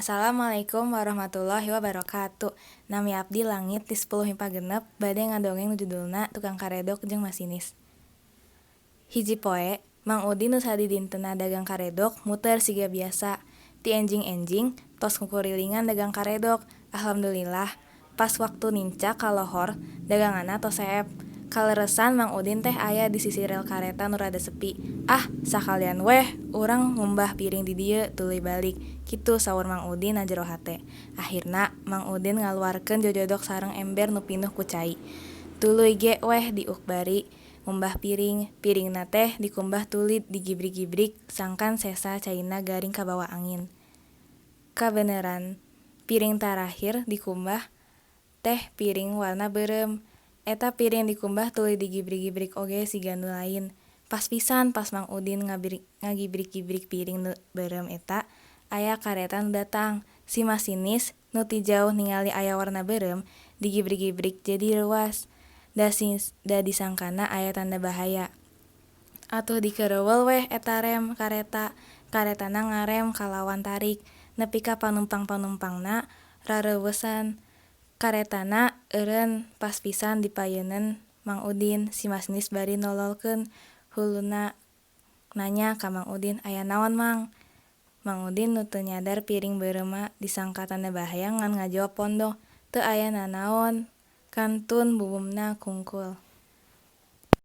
Assalamualaikum warahmatullahi wabarakatuh. Nami abdi Langit ti 10 MIPA 6 bade ngadongeng nu judulna Tukang Karedok jeung Masinis. Hiji poe, Mang Udin nu sadidintenna dagang karedok muter siga biasa. Ti enjing-enjing tos kukurilingan dagang karedok. Alhamdulillah, pas waktu nincak ka lohor daganganna tos seep. Kaleresan Mang Udin teh aya di sisi rel kareta nu rada sepi. Ah, sakalian weh urang ngumbah piring di dieu tuluy balik, kitu saur Mang Udin na jero hate. Ahirna Mang Udin ngaluarkeun jojodok sareng ember nu pinuh ku cai. Tuluy ge weh diuk bari ngumbah piring. Piringna teh dikumbah tuluy digibrig-gibrig sangkan sesa caina garing kabawa angin. Kabeneran piring tarahir dikumbah teh piring warna beureum. Eta piring dikumbah tuluy digibrig-gibrig oge siga nu lain. Pas pisan pas Mang Udin ngagibrig-gibrig piring nu beureum eta, aya kareta nu datang. Si masinis nu ti jauh ningali aya warna beureum digibrig-gibrig jadi reuwas, da disangkana aya tanda bahaya. Atuh dikereuweul weh eta rem kareta. Karetana ngarem kalawan tarik, nepi ka panumpang-panumpangna rareuweusan. Karetana eureun pas pisan dipayeuneun Mang Udin. Si masinis bari nololkeun huluna nanya ka Mang Udin, "Aya naon Mang?" Mang Udin nu teu nyadar piring beureumna disangka tanda bahaya ngan ngajawab pondoh, "Teu aya nanaon, kantun bubumna kungkul."